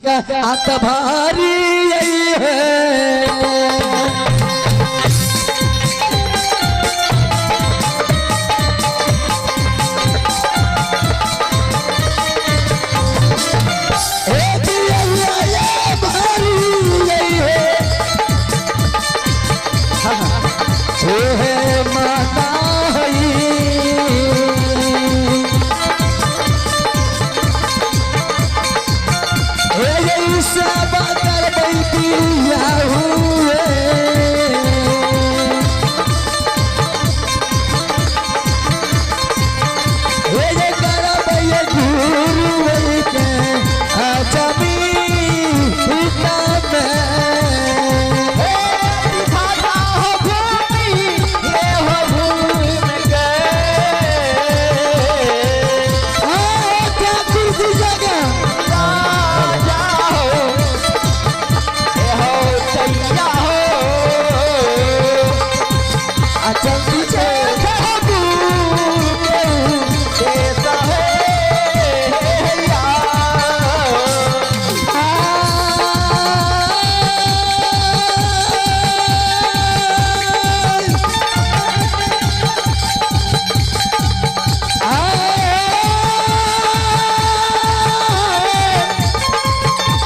आत भारी है। हे दिया ये भारी है। हे माता हे सेवा करबै पिया हुए। हे जे करबै गुरु के अजबी में। हे विधाता हो भूमि ये हो भूमि के। क्या कुर्सी जगह राजा हो ए हो सैया हो। अचंती छे गुरु के देता है या।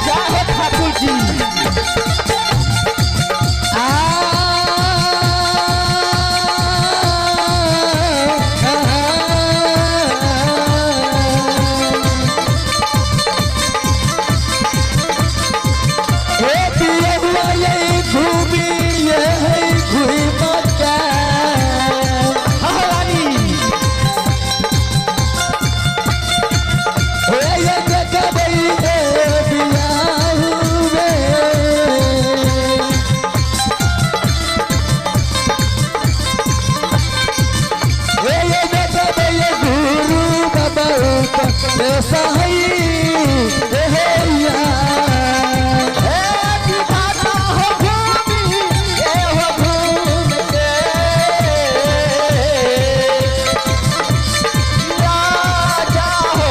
जय हो ठाकुर जी। हाँ रानी। हे विधाता हो भूमि ये हो भूमि के। राजा हो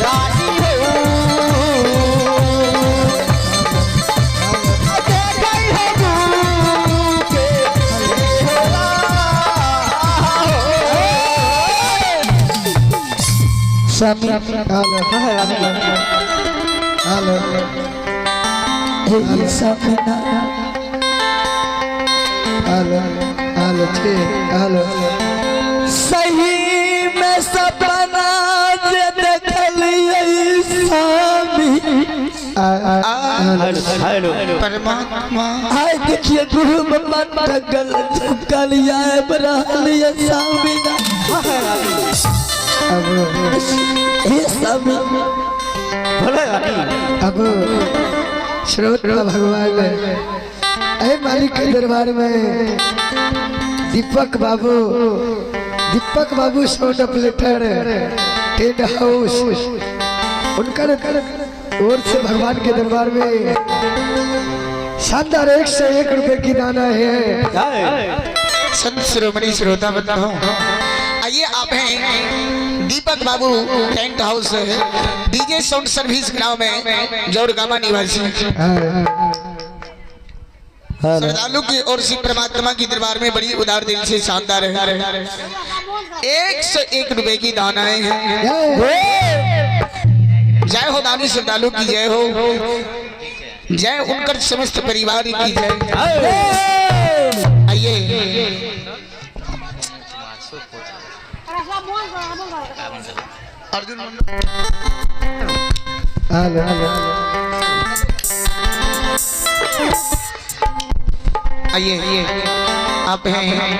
रानी हो। देखै हो गुरु के हो स्वामी हेलो हे स्वामी हेलो हेलो छे हेलो। सही में सपना जे देखलियै स्वामी। हेलो। परमात्मा आय देखिए गुरु मन ठगल झुकल आबि रहल ये स्वामी। अब हे स्वामी। बोले रानी। अब श्रोता भगवान अरे मालिक के दरबार में दीपक बाबू, दीपक बाबू sound operator tent house, उनकर ओर से भगवान के दरबार में शानदार 101 रुपए की दाना है। संत शिरोमणि श्रोता बंधुओं, आइए आप हैं दीपक बाबू tent house DJ sound service गांव में जोरगामा निवासी श्रद्धालु की ओर से परमात्मा की दरबार में बड़ी उदार दिल से शानदार है 101 रुपए की दानाएं हैं। जय हो दानी श्रद्धालु की जय हो, जय उनकर समस्त परिवार की जय। आइए अर्जुन हेलो आइए आप हैं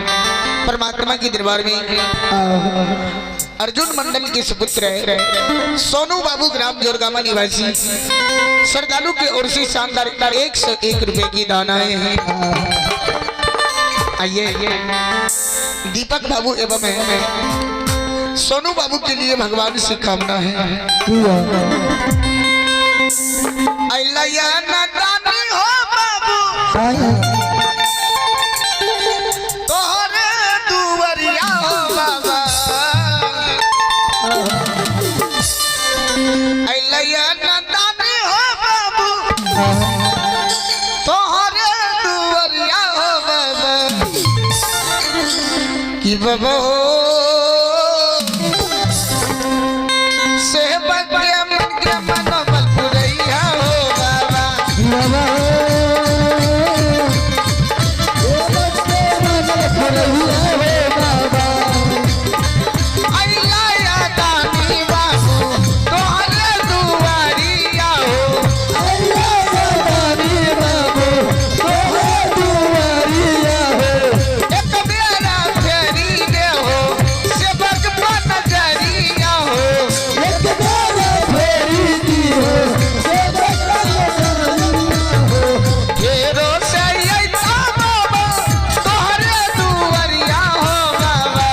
परमात्मा के दरबार में अर्जुन मंडल के सुपुत्र है सोनू बाबू ग्राम जोरगामा निवासी श्रद्धालु की ओर से शानदार 101 रुपए की दानाएं हैं। आइए दीपक बाबू एवं सोनू बाबू के लिए भगवान से कामना है। अल्लाह ना दानी हो बाबू तोहरे दुवरिया हो बाबा, अल्लाह ना दानी हो बाबू तोहरे दुआरिया हो बाबा कि बाबा हो से बगे मन के मनोबल पुरैया हो बाबा। बाबा हो बच्चे मनल फरहिया हो बाबा। अइला या दानी बाबू तोहरे दुआरिया हो। अल्लाह दानी बाबू तोहरे दुआरिया हो। एक बेरा फेरी दे हो सेवक बन जरिया हो। एक बार फेरी दी हो सेवक बनरिया हो। फेरो से अइता बाबा तोहरे दुआरिया हो बाबा।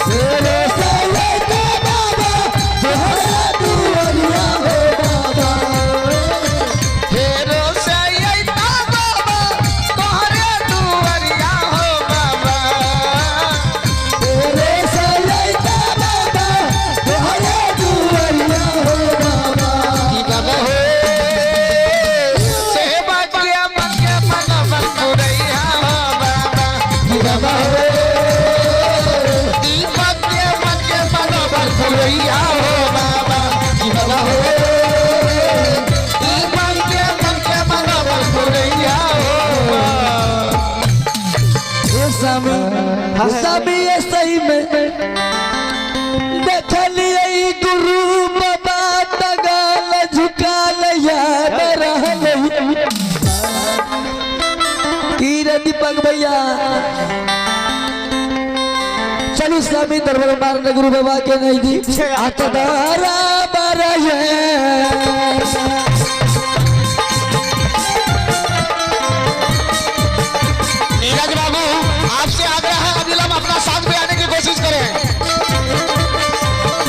तेरे साये का बाबा तोहरे दुआरिया हो बाबा। फेरो से अइता बाबा तोहरे दुआरिया हो बाबा। तेरे साये का बाबा तोहरे दुआरिया हो बाबा। कि बाबा हो सेवा के मन के मनोबल पुरैया हो बाबा। कि बाबा हो दीपक के मन के मनोबल पुरैया हो बाबा। कि बाबा हो दीपक के मन के मनोबल पुरैया हो बाबा। ये स्वामी स्वामी ये सही में देखलिए गुरु बाबा तगाल झुकाल याद रहल की रे दीपक भैया। चलू स्वामी दरबार मारने गुरु बाबा के नहीं दी आतदारा बारा ये। नीरज बाबू आपसे आग्रह है अविलंब अपना साथ में आने की कोशिश करें।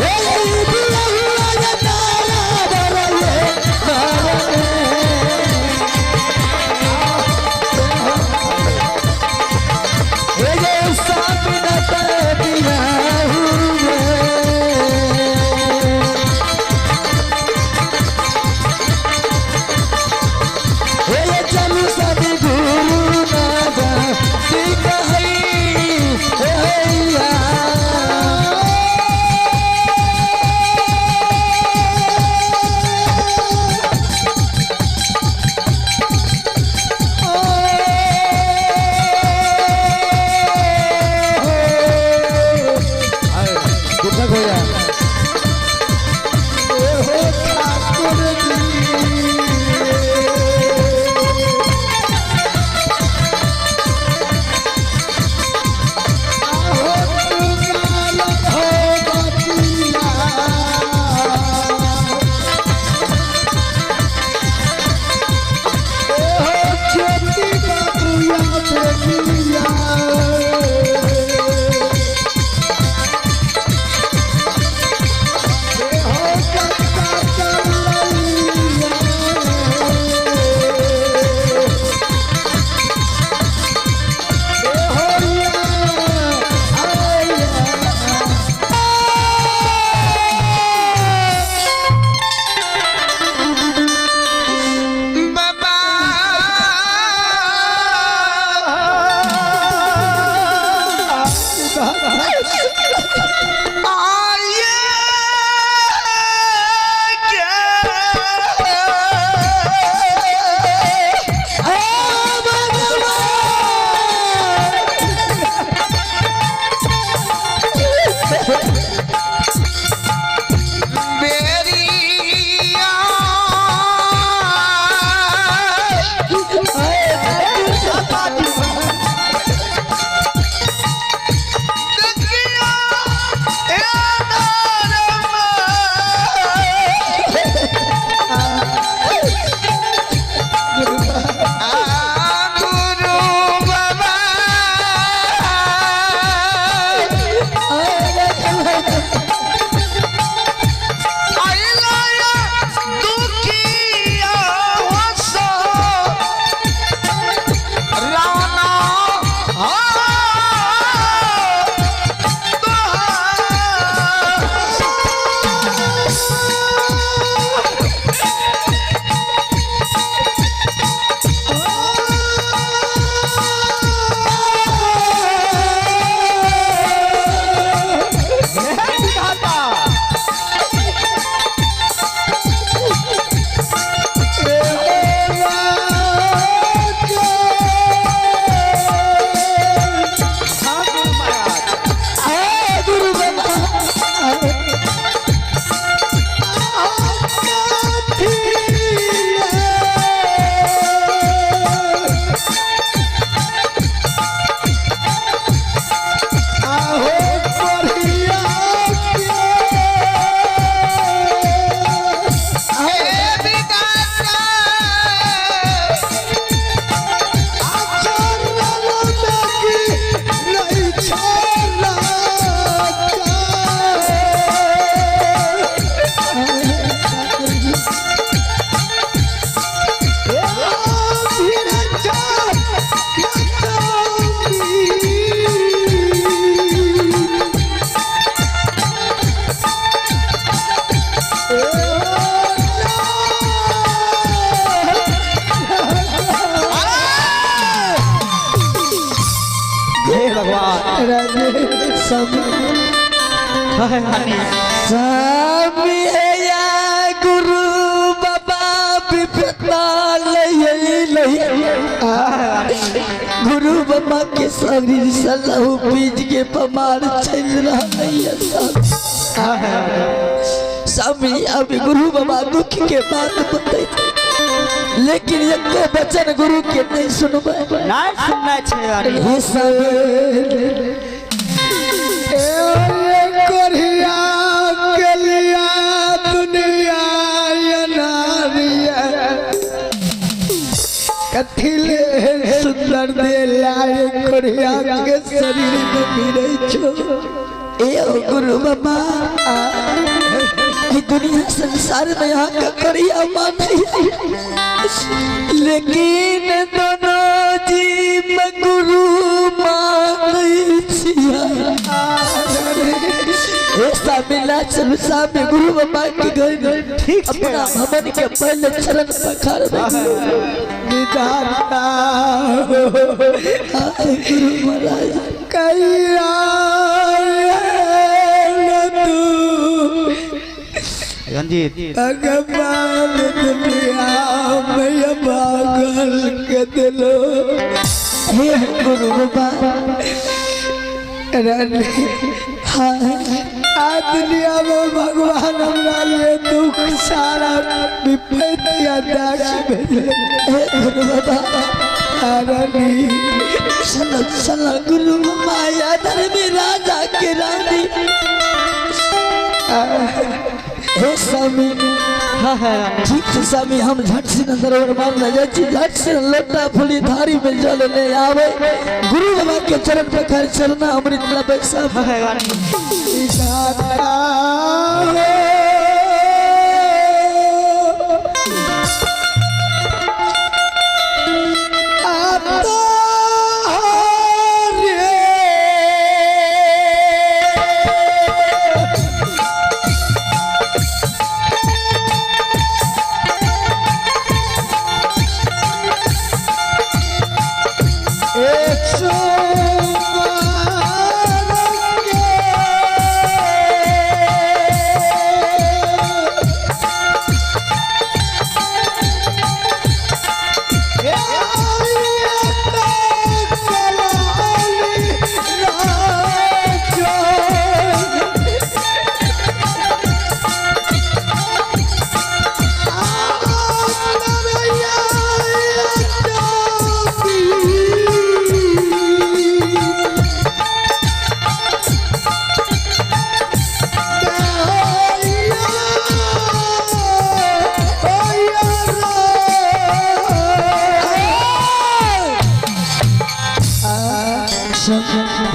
Yeah. स्वामी या गुरु बाबा विपता गुरु बाबा के शरीर से लहू पीज के पमार चल रहा है। स्वामी अभी गुरु बाबा दुख के बात बतैते, लेकिन एको वचन गुरु के नहीं सुनबै। नहीं सुनना छे रानी। हे स्वामी कोरिया के लिया दुनिया अनारिया कथिले सुंदर देला कोरिया के शरीर में मिलै छो। ए गुरु बाबा, दुनिया संसार में यहाँ का करिया माने, लेकिन दोनों जी में गुरु माने छिया। ऐसा मिला चल सामने गुरु बाबा के घर ठीक छे। अपना भवन के पहले चरण पखार विधाता गुरु महाराज कैया तू रंजीत भगवान दुनिया में पागल के दिलो। हे गुरु बाबा रानी हाँ आ दुनिया में भगवान हमरा लिए दुख सारा विपत्ति दाग भेजले। हे गुरु बाबा रानी चलो चलो गुरु माया धर्मी राजा के रानी। हे स्वामी हाँ है रानी। ठीक है स्वामी, हम झट से नजर और मान ले जाए, झट से लोटा फुली थारी में जल ले आवे, गुरु बाबा के चरण पर खर चरना अमृत लबे सब। हाँ है रानी। विधाता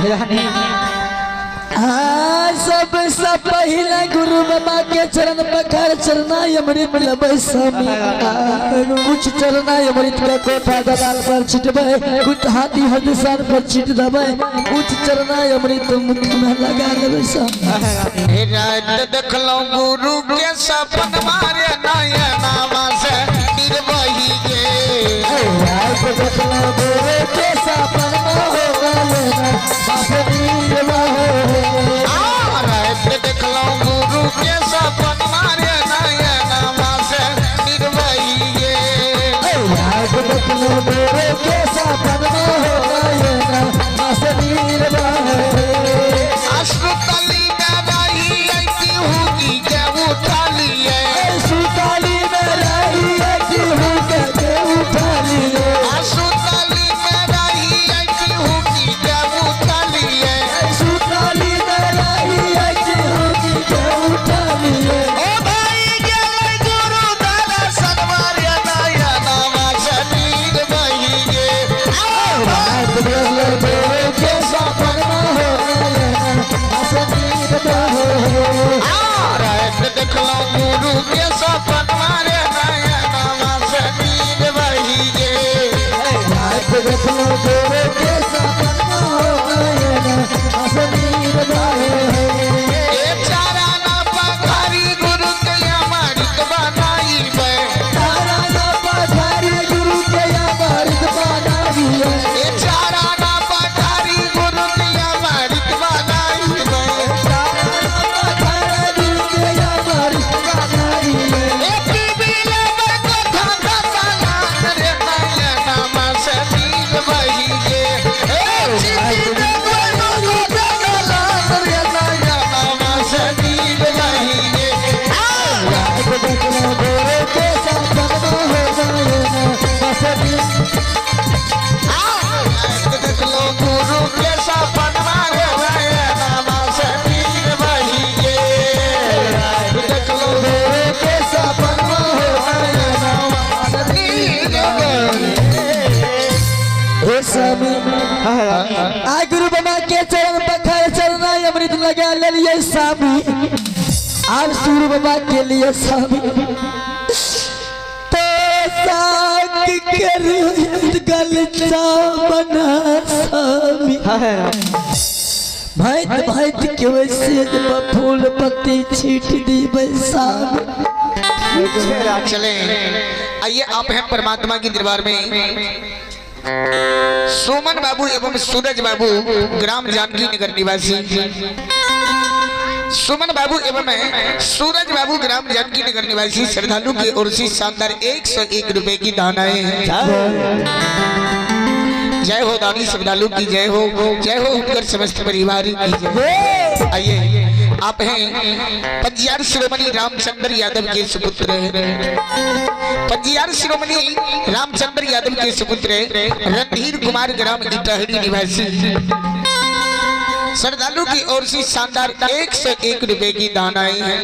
रानी हाँ सबसे पहले गुरु बाबा के चरण पखार चरना अमृत लबे स्वामी। कुछ चरना अमृत का कोठा दलाल पर छिटबे, कुछ हाथी हदसान पर छिट दबे, कुछ चरना अमृत मुख में लगा लेबे स्वामी। रात देखलो गुरु के सपन मारे नयनावा से निर्वही गे। रात देखलो गुरु के सपन हो गए बाप निर्वही। रात देखलो गुरु के सपन मारे नयनावा से निर्वही गे। रात देखलो गुरु के सपन हो गए बाप निर्वही। अश्रुतली में रही आई हुगी के उठा लिए। सुताली में रही आब सूर्य बाबा के लिए स्वामी तो साग के गलचा बना स्वामी। भाई भाई के वैसे जब फूल पत्ती छीट दी स्वामी। चले आइए, आप हैं परमात्मा के दरबार में। सोमन बाबू एवं सूरज बाबू, ग्राम जानकी नगर निवासी। सुमन बाबू एवं सूरज बाबू, ग्राम जानकी नगर निवासी श्रद्धालु की ओर से शानदार 101 रुपए की दान आए हैं। जय हो दानी श्रद्धालु की जय हो, जय हो उनकर समस्त परिवार की जय। आइए, आप हैं पंजियार शिरोमणि रामचंद्र यादव के सुपुत्र, पंजियार शिरोमणि रामचंद्र यादव के सुपुत्र रणधीर कुमार, ग्राम इटहरी निवासी श्रद्धालु की ओर से शानदार 101 रुपए की दान आए हैं।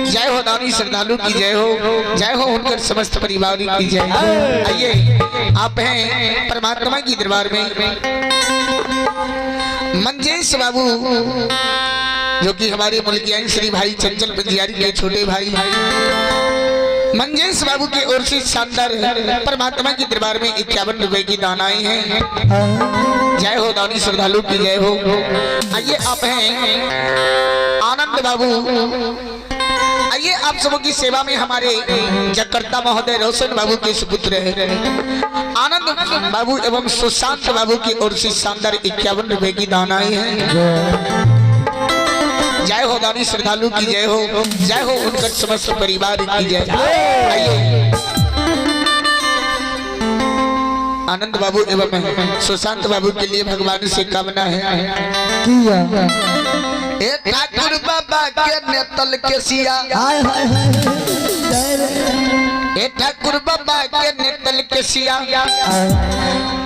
जय हो दानी श्रद्धालु की जय हो, जय हो उनकर समस्त परिवार की जय। आइए, आप हैं परमात्मा की दरबार में। मंजेश बाबू, जो कि हमारे मुल्कियान श्री भाई चंचल पंजियारी के छोटे भाई मंजेश बाबू की ओर से शानदार परमात्मा के दरबार में 51 रुपए की दान आए हैं। जय हो दानी श्रद्धालु की जय हो। आइए, आप हैं आनंद बाबू। आइए, आप सबों की सेवा में हमारे जगकर्ता महोदय रोशन बाबू के सुपुत्र आनंद बाबू एवं सुशांत बाबू की ओर से शानदार 51 रुपए की दान आए हैं। जय हो दानी श्रद्धालु की जय हो, जय हो उनकर समस्त परिवार की जय। आइए, आनंद बाबू एवं सुशांत बाबू के लिए भगवान से कामना है। ए ठाकुर बाबा के नेतल के सिया, हाय हाय हाय जय रे। ए ठाकुर बाबा के नेतल के सिया,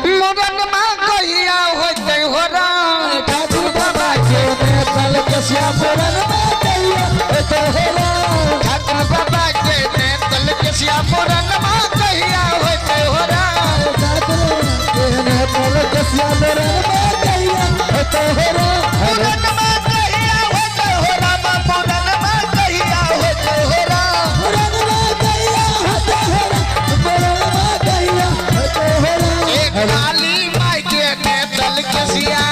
मुरन मां कहिया होते हो राम। ठाकुर बाबा के नेतल के सिया, मुरन मां कहिया होते हो राम। ठाकुर बाबा के नेतल के सिया, मुरन मां कहिया होते हो राम। ठाकुर के नेतल के सिया, मुरन मां कहिया होते हो राम। मुरन मां कहिया होते हो राम, मुरन मां कहिया होते हो राम। मुरन मां कहिया होते हो राम, मुरन मां कहिया होते हो राम। ए काली माई के नेतल के सिया,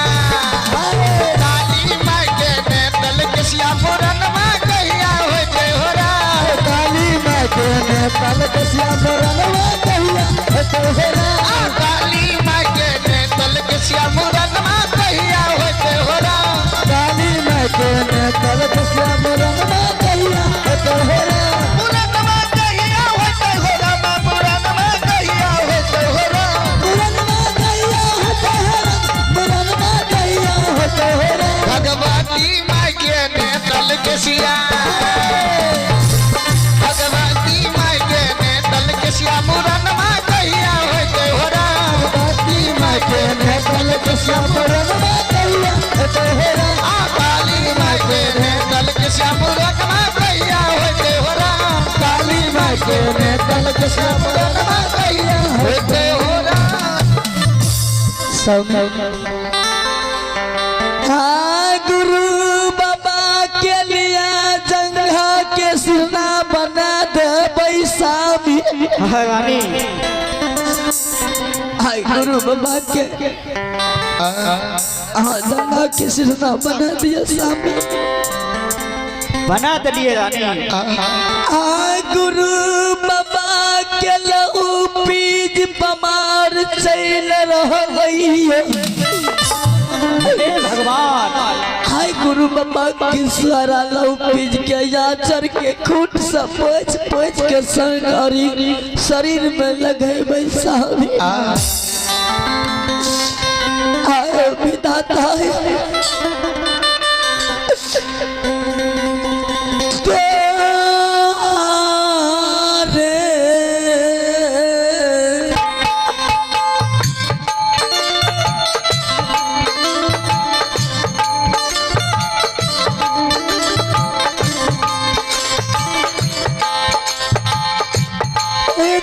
काली माई के नेतल के सिया, मुरन मां कहिया होते हो राम। काली माई के नेतल के सिया, मुरन मां कहिया होते हो राम। काली माई के नेतल के सिया, मुरन मां कहिया होते हो राम। काली माई के नेतल के सिया, मुरन मां कहिया होते हो राम। मुरन मां कहिया होते हो राम, मुरन मां कहिया होते हो राम। मुरन मां कहिया होते हो राम, मुरन मां कहिया होते हो राम। भगवती माई के नेतल के सिया, भगवती माई के नेतल के सिया, मुरन मां कहिया होते हो राम। भगवती माई के नेतल के सिया, मुरन मां कहिया होते हो राम। आ काली माई के नेतल के सिया, मुरन मां कहिया होते हो राम। काली माई के नेतल के सिया, मुरन मां कहिया होते हो राम। हाँ गुरु बाबा के लिए जंघा के सिरना बना दे बैसामी। रानी हाय गुरु बाबा के हाँ जंघा के सिरना बना दिया स्वामी, बना दिए रानी। आ गुरु बाबा के लहू पीज पमार चल रह गई। हे भगवान, हाय गुरु बाबा के सारा लहू पीज के याचर के खून से पोछ पोछ के संगारी शरीर में लगे बैसावी। आए विधाता है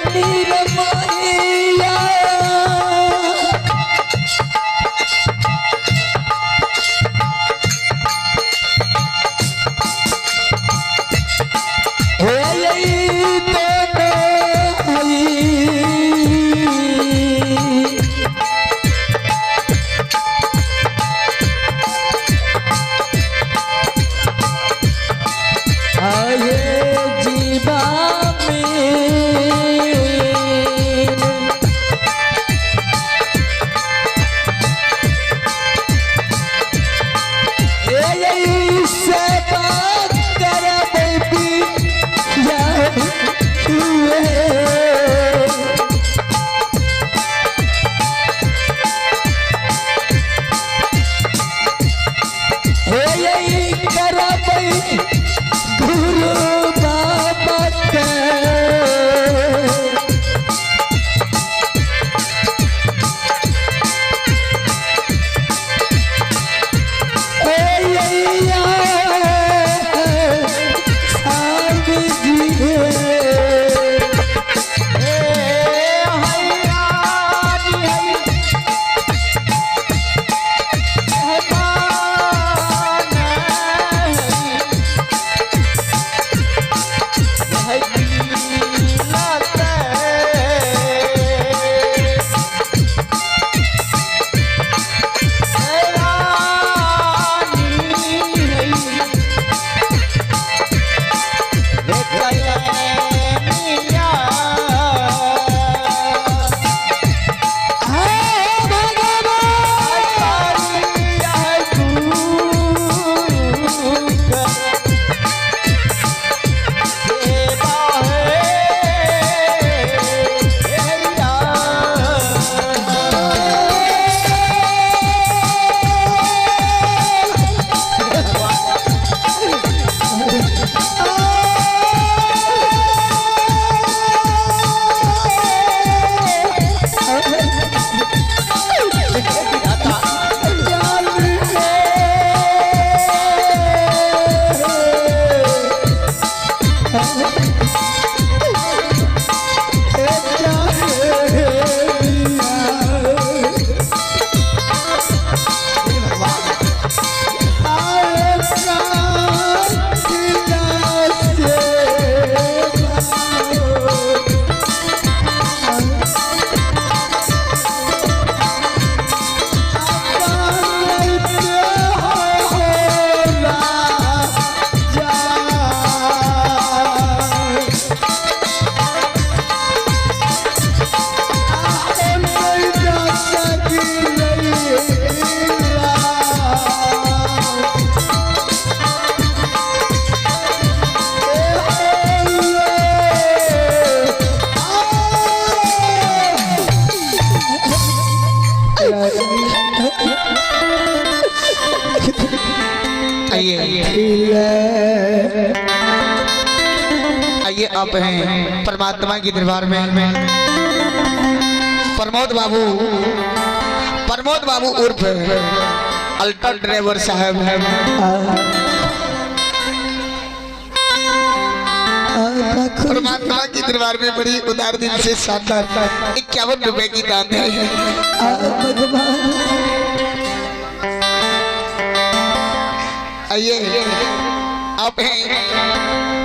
नीरमैया। आइए आइए, आप हैं परमात्मा के दरबार में। प्रमोद बाबू, प्रमोद बाबू उर्फ अल्टर ड्राइवर साहब। परमात्मा के दरबार में बड़ी उदार दिल से शानदार 51 रुपए की दान है। भगवान आइए आप हैं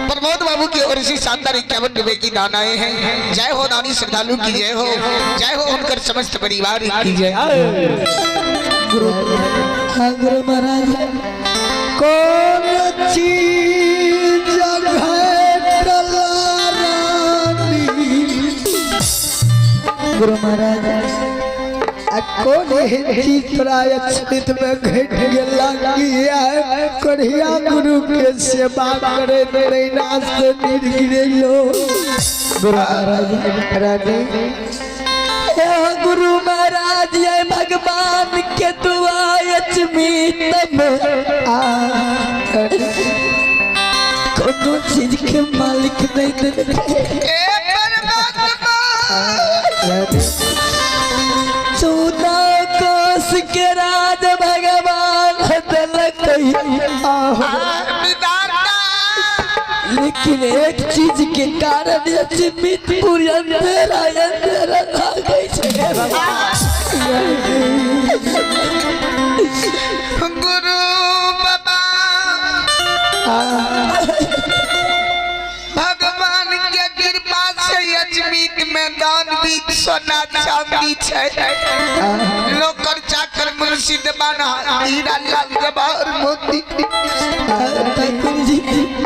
प्रमोद बाबू की ओर से शानदार 51 रुपए की दान आए हैं। जय हो दानी श्रद्धालु की जय हो, जय हो उनकर समस्त परिवार की जय। गुरु हाँ गुरु महाराज, कौन चीज घटल रानी? गुरु महाराज, आ कौन एहन चीज तोरा अचरित में घट गेला कि कढ़िया गुरु के सेवा करे नैना से नीर गिरेलो? गुरु महाराज, रानी, हे गुरु महाराज, ये भगवान के दुआ अचमीत में आ कोनो चीज के मालिक नहीं देते। 14 कोस के राज भगवान दिलक, लेकिन एक चीज के कारण अचमित पूरी अंधेरा अंधेरा रह गई छे। गुरु बाबा, भगवान के कृपा से अजमीत में दान भी सोना चांदी छै, नौकर चाकर मुर्शिद बना हीरा लाल जवाहर मोती। ठाकुर जी।